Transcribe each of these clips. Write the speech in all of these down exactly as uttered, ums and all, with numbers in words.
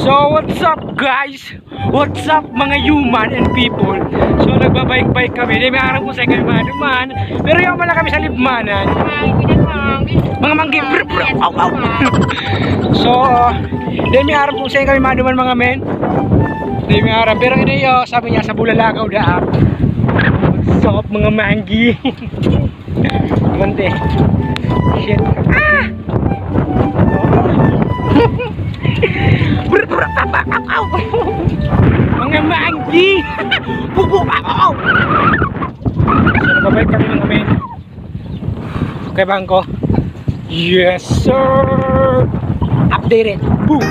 So, what's up, guys? What's up, mga human and people? So, nagbabike-bike kami. Di may aram kung saan kami maduman. Pero yung pala kami sa Libmanan. Mga manggi. Brr, brr, aw, aw. So, di may aram kung saan kami maduman, mga men. Di may aram. Pero ini yo, sabi niya, sa Bulalakaw daa. What's up, mga manggi? Mante. Shit. Ah! Brr, brr, papa, aw, aw. Mga manggi! Pupo, aw, aw. So, nagbabike kami, mga men. Kaya bangko. Yes, sir! Updated. Boom!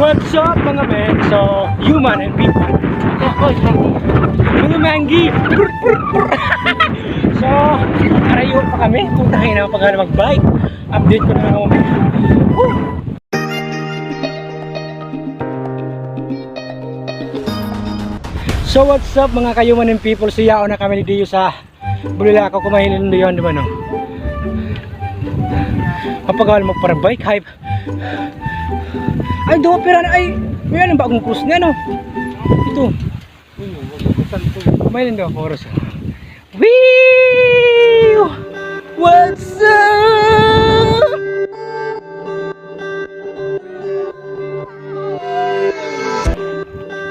What's up, mga men? So, human and people. Mga manggi. Brr, brr, brr. So, karayo pa kami. Putang ina, pag ano mag-bike. Update ko na lang ako. Woo! So, what's up, mga kayuman and people? So, yaon na kami ni Dio sa Bulilakaw, kung mahiling nindo yun, di ba, no? Mapagawal magparabike, hype. Ay, duwa pira na, ay, may anong bagong post nga, no? Ito. Mahiling daw ako, oras. Wee! What's up?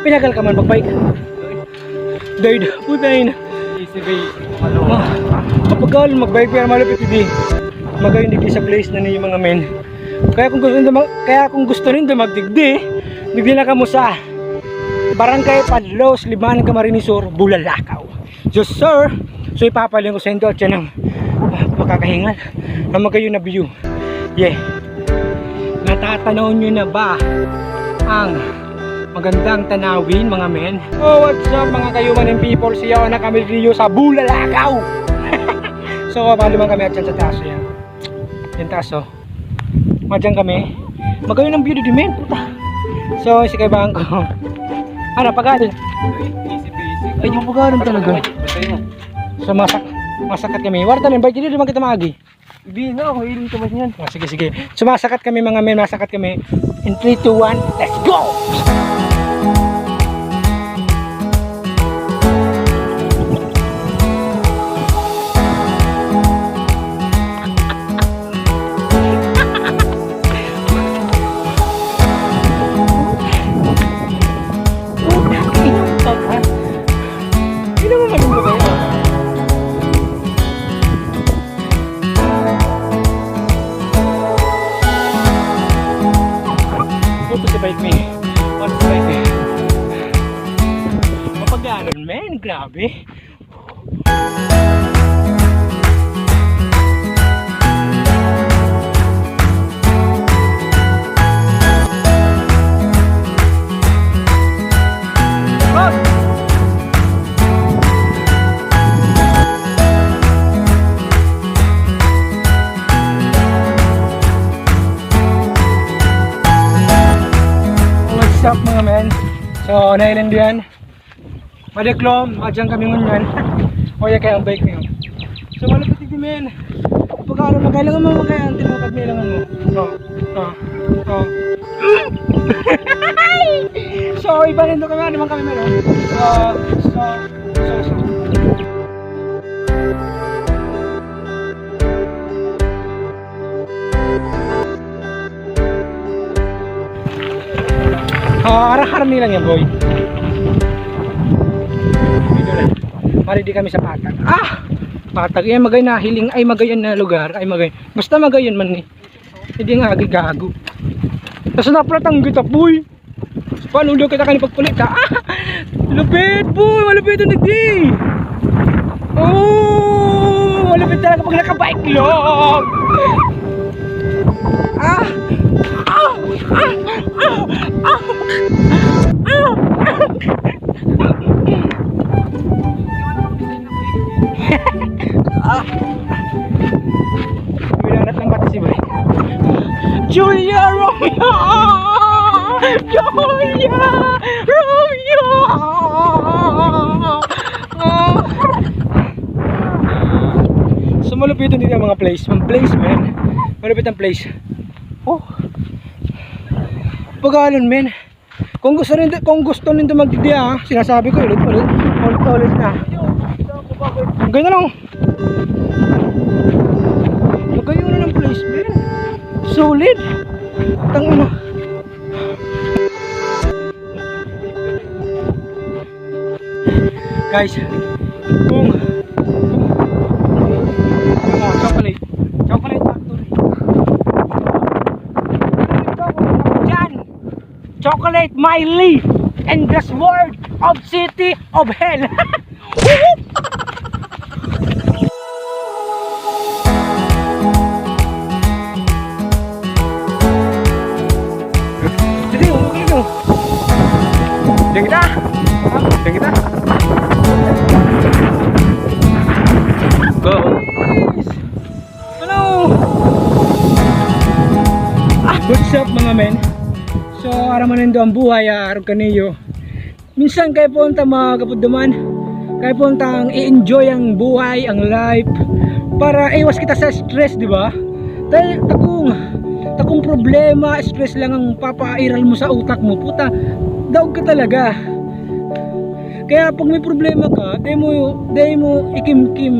Pinagal ka man magbike? Daid, putay na. Easy way, malo. Ah, kapagal magbike pero malapit, hindi. Magayon digdi sa place na niyo, mga men. Kaya kung gusto nindo mag-, kaya kung gusto nindo magdigdi, digdi na kamo sa Barangay Padlos, Libmanan, Camarines Sur, Bulalakaw. Yes, sir. So, ipapaling ko sa indo at yan ang, ah, makakahingal na magayon na view. Yeah. Natatanaw nyo na ba ang magandang tanawin, mga men? Oh, what's up, mga kayuman and people? Siya na kami, Rio, sa Bulalakaw. So, bali man kami at yan sa taas, yan. Yan taas, oh. Madyan kami. Magayon ang view di, men. Puta. So, si kaibahan ko. Ano, pag-aari? Ay, mapag-aari talaga. Bantay mo. So, masak-, masakat kami. Warta na yung bike, hindi naman kita maagi. Hindi na, ako hiling ka man yan. Oh, sige, sige. Sumasakat kami, mga men, masakat kami. In three, two, one, let's go! Ina mo, maganda ba yan? Opo, sa bike, men. Opo, sa bike, men. Mapagana, men. Grabe. What's up, mga men? So, nailan diyan? Madiklom, adyan kami ngunyan. Kaya kaya ang bike niyo. So, malapit din, men. Kapag ano, magkailangan mo, magkaya ang tinukad, may ilangan mo. So, so, so. So, iba rin doon kami, ano man kami, men, oh. So, so, so, so. Ah, harang-harang nilang yan, boy. Mali di kami sa patag. Ah! Patag. Yan, magay na hiling. Ay, magayon na lugar. Ay, magay. Basta magayon man ni. Hindi nga, agi gago. Tapos napalatang kita, boy. Paano daw kita kayo pagpalit, ha? Ah! Lupit, boy! Malupit ang digdi! Oh! Malupit talaga pag naka-bike lang! Ah! Ah! Ah! Ah! Minanat lang pati si Boy. Julia Romeo! Julia Romeo! So, malupit din ang mga place. Ang place, man. Malupit ang place. Oh. Pagalon, man. Kung gusto nindo, kung gusto nindo magdigdi, ah, sinasabi ko ulit-ulit, ulit-ulit na. Ganyan lang. Magayon na ng placement. Solid. Tangina. Guys, kung, kung, ano, chocolate. Chocolate factory. Diyan. Chocolate Miley and the Sword of City of Hell. Dali, okay, no? Diyan kita. Diyan kita. Go. Hello! Ah, what's up, mga men? So, aram mo nindo ang buhay, ah, arog kaniyo. Minsan, kaya po ang tama, kapag duman, kaya po ang tang i-enjoy ang buhay, ang life, para iwas kita sa stress, di ba? Dahil takong, takong problema, stress lang ang papairal mo sa utak mo, puta, daog ka talaga. Kaya pag may problema ka, di mo, di mo ikimkim,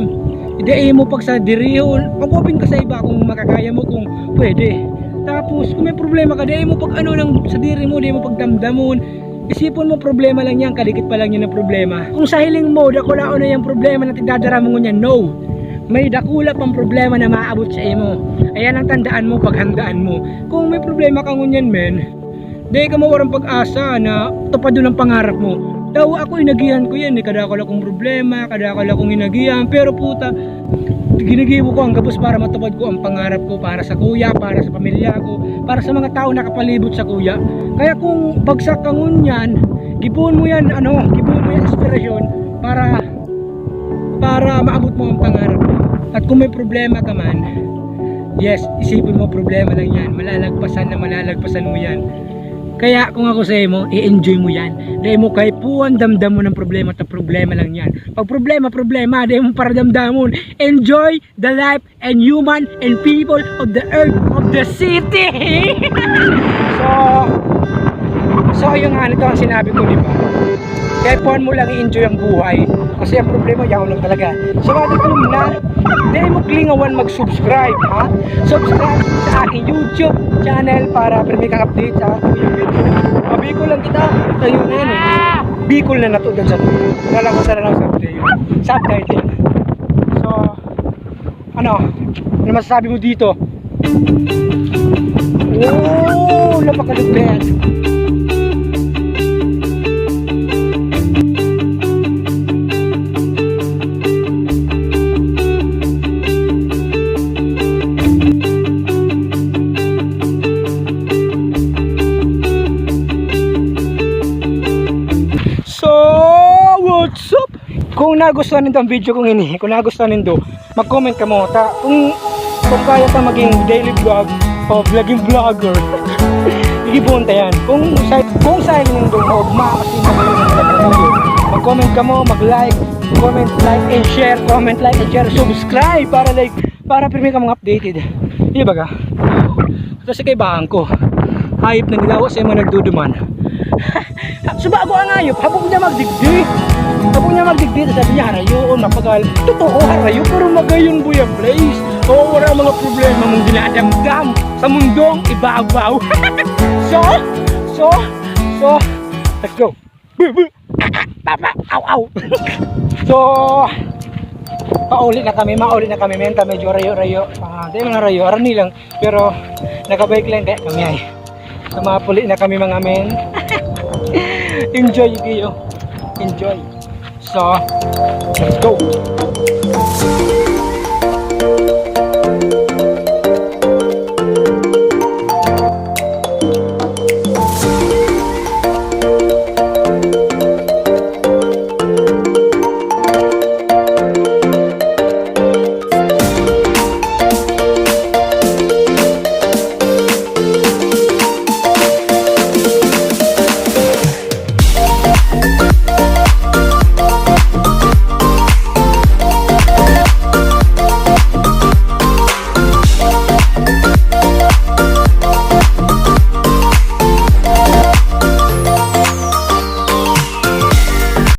di mo pagsadirihon, mag-open ka sa iba kung makakaya mo, kung pwede. Tapos, kung may problema ka, di mo pag ano ng sadiri mo, di mo pagdamdamon. Isipon mo, problema lang yan, kadikit pa lang yan ng problema. Kung sa hiling mo, dakulaon na yung problema na tigdadara mo ngunyan, no. May dakula pang problema na maabot sa imo. Ayan ang tandaan mo, paghandaan mo. Kung may problema ka ngunyan, men, di ka mawarang pag-asa na tupadon ang pangarap mo. Daw ako, inagihan ko yan, eh. Kadakula kong problema, kadakula kong inagihan. Pero puta, ginigibo ko ang gabos para matupad ko ang pangarap ko para sa kuya, para sa pamilya ko, para sa mga tao nakapalibot sa kuya. Kaya kung bagsak ka ngunyan, gibohon mo yan, ano, gibohon mo yan inspirasyon para, para maabot mo ang pangarap mo. At kung may problema ka man, yes, isipin mo, problema lang yan. Malalagpasan na malalagpasan mo yan. Kaya kung ako sa imo, i-enjoy mo yan. Dahil mo kaipuhan, damdam mo ng problema, ta problema lang yan. Pag problema, problema, dahil mo paradamdamon. Enjoy the life and human and people of the earth, of the city. So, so ayun nga, nito ang sinabi ko, di ba? Kaipuhan mo lang i-enjoy ang buhay. Kasi ang problema, yaon lang talaga. So, matiklom na. Dahil mo klingawan mag-subscribe, ha? Subscribe sa aking YouTube channel para pirmi kang update sa aking video. Mabikol lang kita. Tayo na yan, eh. Bicol na natudan sa tuyo. Wala ko sa lang sa tuyo. Subtitle. So, ano? Ano masasabi mo dito? Oh, napakalupit. So, what's up? Kung nagustuhan nindo ang video kong ini, kung nagustuhan nindo, mag-comment kamo. Ta, kung, kung kaya ta maging daily vlog o vlogging vlogger, igibuhon ta yan. Kung sa, kung sa inyo nindong maugma, kasi magaling ang vlog ko, mag-comment kamo, mag-like, comment, like, and share, comment, like, and share, subscribe para, like, para pirmi ka mga updated. Di ba ka? Kasi kaibahan ko, hayop na nilawa sa mga nagduduman. Suba ako ang hayop, habog niya magdigdi. Habog niya magdigdi, sabi niya, "Harayo, o, napagal." Totoo, harayo, pero magayon, buya, place. Oo, wala mga problema mong dinadamdam sa mundong ibabaw. So, so, so, let's go. Papa, aw, aw. So, pauli na kami, mauli na kami, men, ta medyo rayo-rayo. Ah, di man rayo, arani lang. Pero, nakabike lang, kaya kami ay. So, mapuli na kami, mga men. Enjoy kayo. Enjoy. So, let's go.